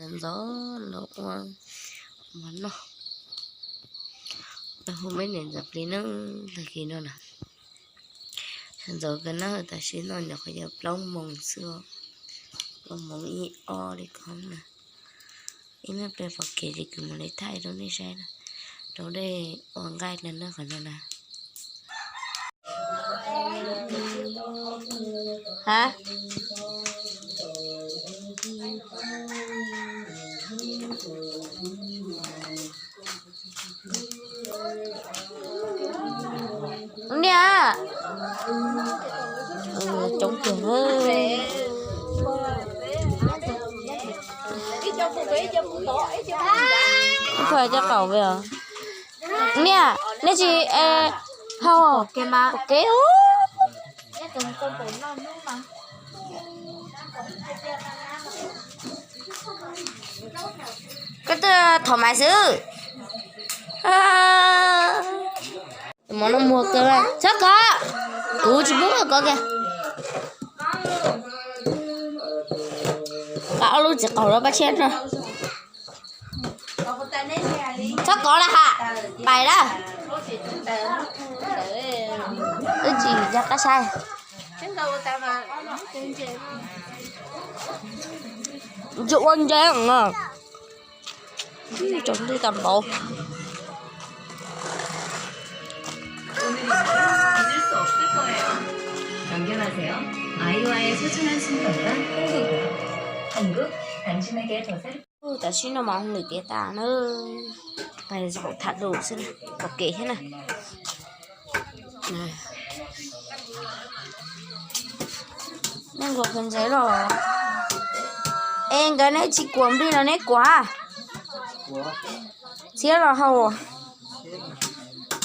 Ntxov los ua mov noj. Tau hu peb niam ntxawm plis neeb tag kis no na. Sawv ntxov kawg na, tam sim no nyuam qhuav yog plaub moos xwb, plaub moos ib ob li ko na. Ib me pliag pom kev ces kuv mam li thaij rau nej saib na, rau dej ua nqaij dlawg na qhov no na. Ha, niam, coob tiag. Khuv cov qaum ve os. Niam, nej tsis hau pom kev hu. Koj twb thov maiv xwb. Mov no muag kawg, txhob kov. Kuv tsis pub koj kov kiag. Pab ob lub txiv qaub los pab tshiab no. Txhob kov na ha, pais na. Wb tsis yog qab saib. Tsuas ua ntses os. Tsaus ntuj tag npaum. Tam sim no mas lwm tiav tas na, pais zaum tham lus xwb, pom kev thiab na. Nej nquas khaws ntsev los? Es nkawd nej tsis kuam nplij los neb kuam? Txhiab los hau?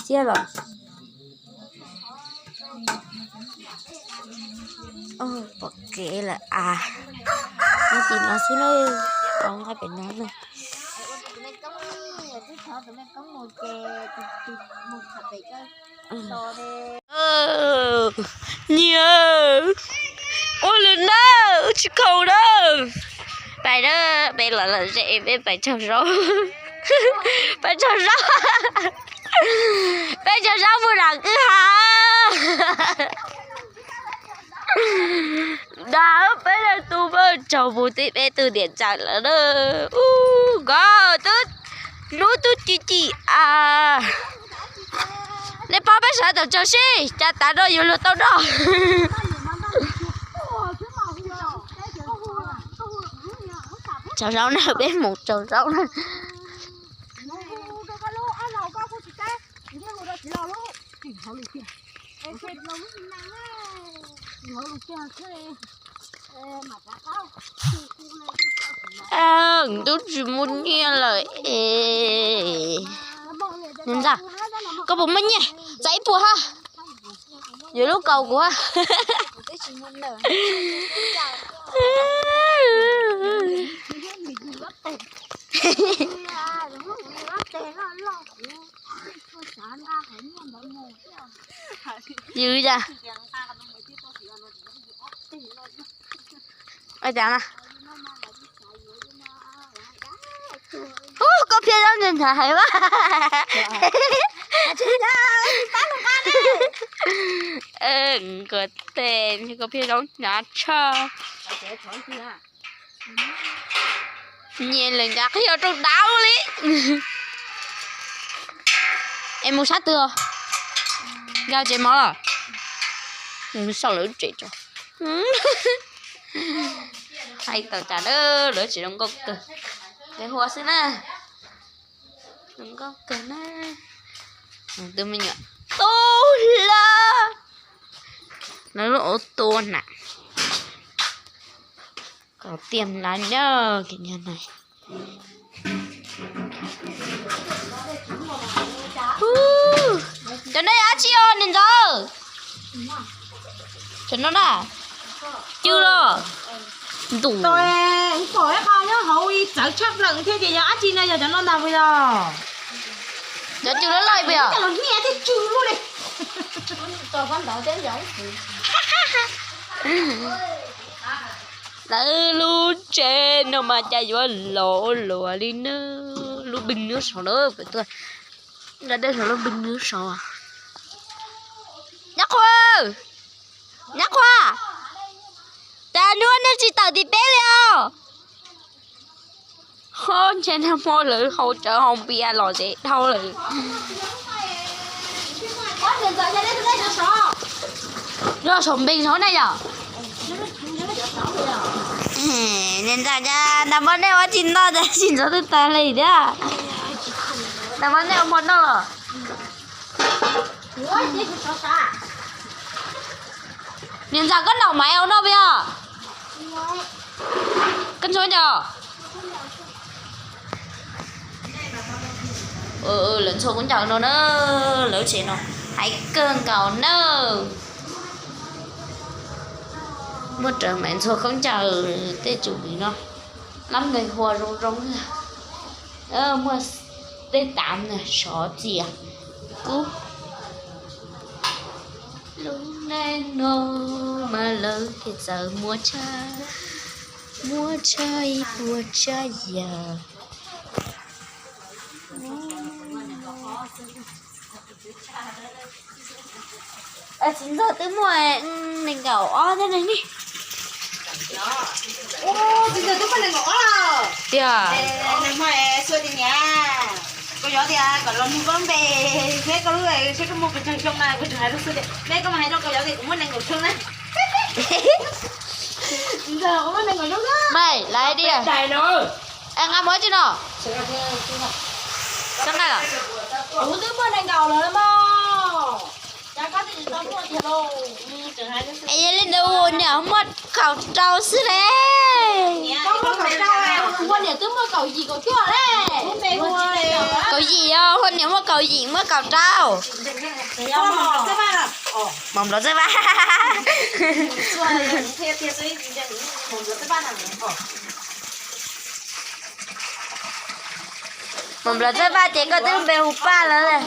Txhiab los? Pom kev lawm as. Nyob tim no xwb na, tau nqaij pem no na. Nyias, ua lwm na, tsis khaus na. Pais na, peb los lom zem peb pais tsaug zaub. Pais tsaug zaub, peb tsaug zaub mus nram kwj ha. Dag peb leej tub pab tsaug mus tim peb tus niam ntxawm lawm na. Ub, nkawd twb hnub twb ci ci a. Nej pab peb sawv daws tsaug sib, cas tas no yuav luag tau noj. Tsaug zaub na, peb mus tsaug zaub na. Tub tsis muaj nyiaj lawm es. Ntxa, koj puas muaj nyiaj? Txais ib puas ha. Yuav lub kaus kuv ha. Ywg yam. Ua cas na? Ub, koj phiaj zaub ntshai ntshai heev mas. Koj tej koj phiaj zaub hnyav tshaj. Nyias lawm ncav qhib rau dawb li. Es mus sab twg? Nkag tsev mov los? Mus saum lawv tsev tso. Hais tau cas na, lawv tsev zoo nkauj kawg. Lawv hu ua xwb na. Zoo nkauj kawg na. Tus me nyuam tub hlob. Lawv lub auto na. Kom tiag lawm na, kev nyuag no. Cov no yog dab tsi os niam ntxawm? Cov no na, cw los? Ntuj, pom ib qho nyob hauv txawv tshaj plaws thiab ces yog dab tsi no, yog cov no ntag puas yog? Cov cw loj loj puas yog? Los hnia thiab cw li. Lawv lub tsev no mas cas yuav los ua luaj li na. Lub npee nyob saud na, pem tuaj nqa dej saum lub npee nyob saud. Nyab Qhua, Nyab Qhua, cas hnub no nej tsis tawm tim peb li os? Ho ntshe nag hmo lawv haus cawv haus npias los ces dhau lawm. Nyob saum npee saud na yom. Niam ntxawm, cas nag hmo nej ua tsis noj cas tsis ntxov twb tas li thiab. Nag hmo nej ua hmo noj los? Niam ntxawm, koj ntaus maiv ua noj peb os. Koj ntxhua ncaws. Lawv ntxhua khaub ncaws no na, lawv tsev no hais kawg nkaus na. Muaj rawv maiv ntxhua khaub ncaws tej tsum li no, lab nqe hua zoo zoo. Muaj tej tav sov txias kub. Lub neej no mas lawv thiaj txawm muab tshaj, muab tshaj ib puas tshaj yam. Txiv ntxawm twb muaj nees nkaum ob thiab ne. Txiv ntxawm twb muaj nees nkaum ob tiag. Koj yov tias kom los nug koj lub npe, thiab koj lub, saib koj muaj pes tsawg xyoo na, kuv tseem hais rau xwb tias, neb koj mas hais rau koj yov tias kuv muaj nees nkaum xyoo na. Txiv ntxawm, kuv muaj nees nkaum xyoo na. Mej, laiv diam. Nqa mus tsi no. Kuv twb muaj nees nkaum lawm mog. Es yog li ntawd niam muaj kaum rau xwb ne. Kaum yim os, hua niam muaj kaum yim, muaj kaum rau. Mos nplov txawj vaj. Mos nplov txawj vaj ces koj twb npe hu Paj lawm.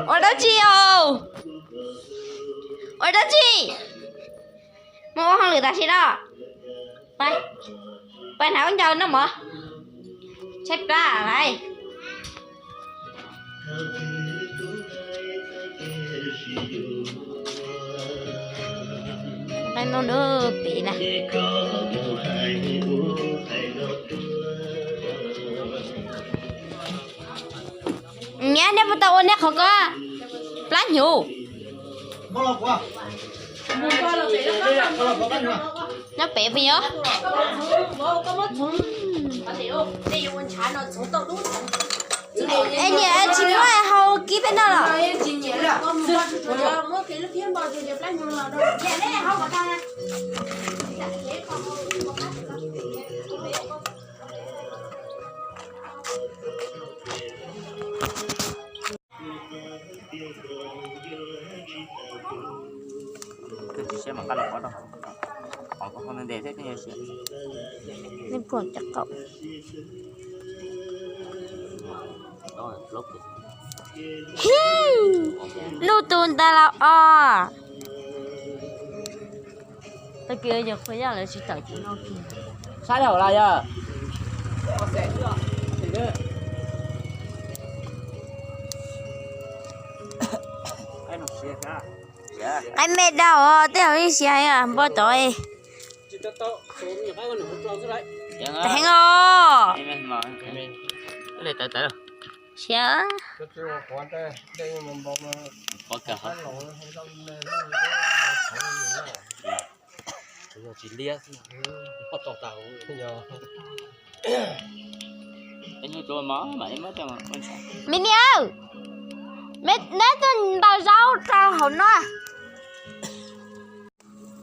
Ua dab tsi os? Ua dab tsi? Mus ua hauj lwm tam sim no. Pab hnav khaub ncaws noj mov, tshaib plab lawm. Peb no na, pem na. Niam, nej puas tau ua nej qhov ko plab hnyuv? Nyob pem pes yog. Es niam tsis muab hau kib peb noj los? Nej pom cov qaum. Nuj tus ntawd los os. Tag kis yog qhua yaj lawv tsis tawm ces no kis. Saib hauv las yog. Qaib me dau os, tej zaum ib siav heev npau tod. Heev os. Siav. Me niam, neb tuaj ntaus zaub rau hauv no.